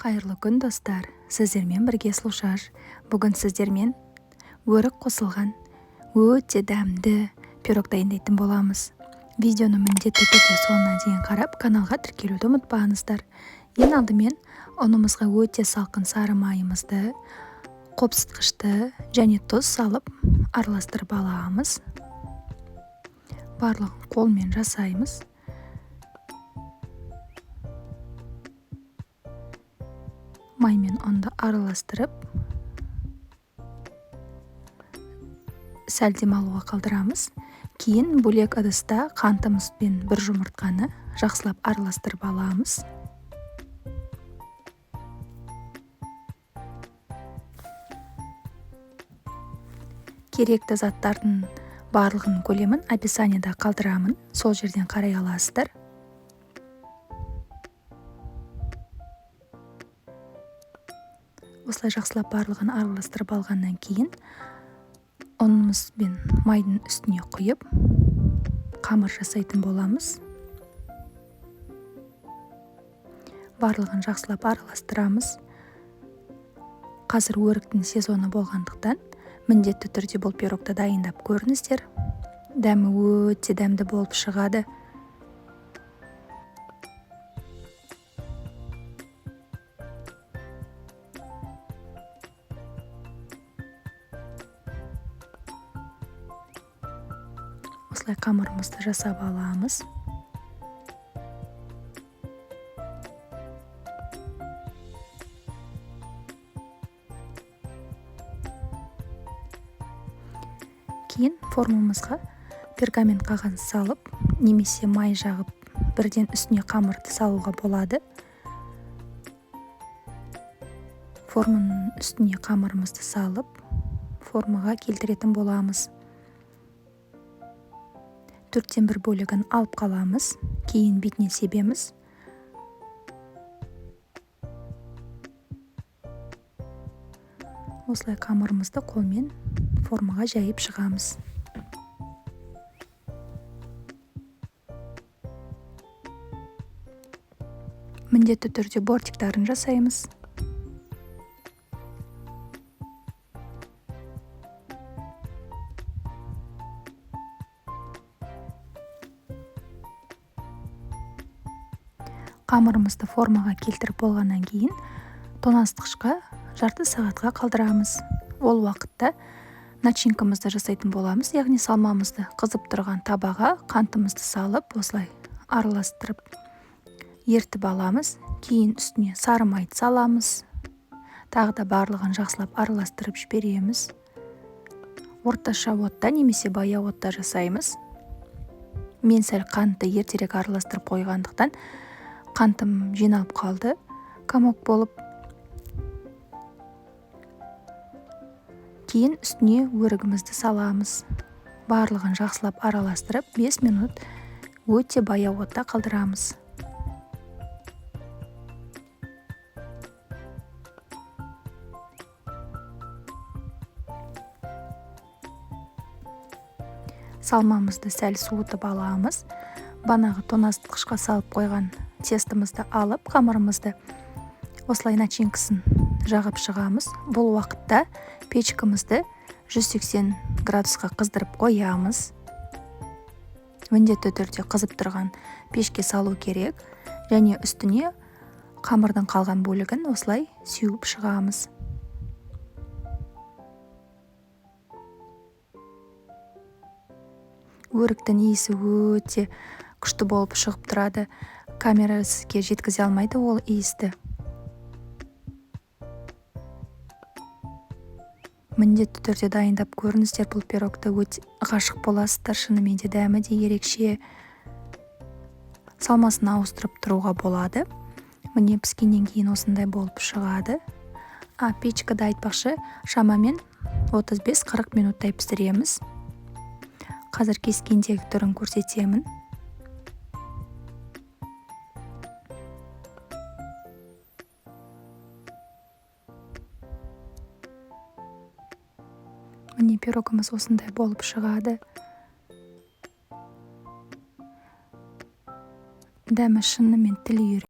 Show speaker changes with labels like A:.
A: Қайырлы күн, достар! Сіздермен бірге Сұлушаш. Бүгін сіздермен өрік қосылған өте дәмді пирог дайындайтын боламыз. Видеоны міндетті түрде соңына дейін қарап, каналға тіркелуді ұмытпаңыздар. Ең алдымен ұнымызға өте салқын сары майымызды, қопсытқышты және тұз салып араластырып аламыз. Барлығын қолмен жасаймыз. Май мен ұнды араластырып, сәл демалуға қалдырамыз. Кейін бөлек ыдыста қантымыз бен бір жұмыртқаны жақсылап араластырып аламыз. Керекті заттардың барлығының көлемін описаниеда қалдырамын, сол жерден қарай аласыздар. Осылай жақсылап барлығын араластырып алғаннан кейін ұнымыз бен майдың үстіне құйып қамыр жасайтын боламыз. Барлығын жақсылап араластырамыз. Қазір өріктің сезоны болғандықтан міндетті түрде бұл пирогты дайындап көріңіздер. Дәмі өте дәмді болып шығады. Осылай қамырымызды жасап аламыз. Кейін формамызға пергамент қағаз салып, немесе май жағып, бірден үстіне қамырды салуға болады. Форманың үстіне қамырымызды салып, формаға келтіретін боламыз. 1/4 бөлігін алып қаламыз, кейін бетіне себеміз. Осылай қамырымызды қолмен формаға жайып шығамыз. Міндетті түрде бортиктарын жасаймыз. Қамырымызды формаға келтіріп болғаннан кейін тоңазытқышқа жарты сағатқа қалдырамыз. Ол уақытта начинкамызды жасайтын боламыз, яғни салмамызды қызып тұрған табаға қантымызды салып, осылай араластырып ертіп аламыз. Кейін үстіне сары майды саламыз. Тағы да барлығын жақсылап араластырып жібереміз. Орташа отта немесе баяу отта жасаймыз. Мен сәл қантты ертерек араластырып қойғандықтан қантым жиналып қалды, комок болып. Кейін үстіне өрігімізді саламыз. Барлығын жақсылап араластырып, 5 минут өте баяу отта қалдырамыз. Салмамызды сәл суытып аламыз. Банағы тоңазытқышқа салып қойған тестімізді алып, қамырымызды осылай начинкасын жағып шығамыз. Бұл уақытта печкамызды 180 градусқа қыздырып қоямыз. Міндетті түрде қызып тұрған пешке салу керек. Және үстіне қамырдың қалған бөлігін осылай сеуіп шығамыз. Өріктің иісі өте күшті болып шығып тұрады. Камера сізге жеткізе алмайды ол иісті. Міндетті түрде дайындап көріңіздер бұл пирогты, өте ғашық боласыздар, шынымен де дәмі де ерекше. Салмасын ауыстырып тұруға болады. Міне піскеннен кейін осындай болып шығады. Печкада айтпақшы, шамамен 35-40 минуттай пісіреміз. Қазір кескендегі түрін көрсетемін. Міне пирогымыз осындай болып шығады. Дәмі шынымен тіл үйіреді.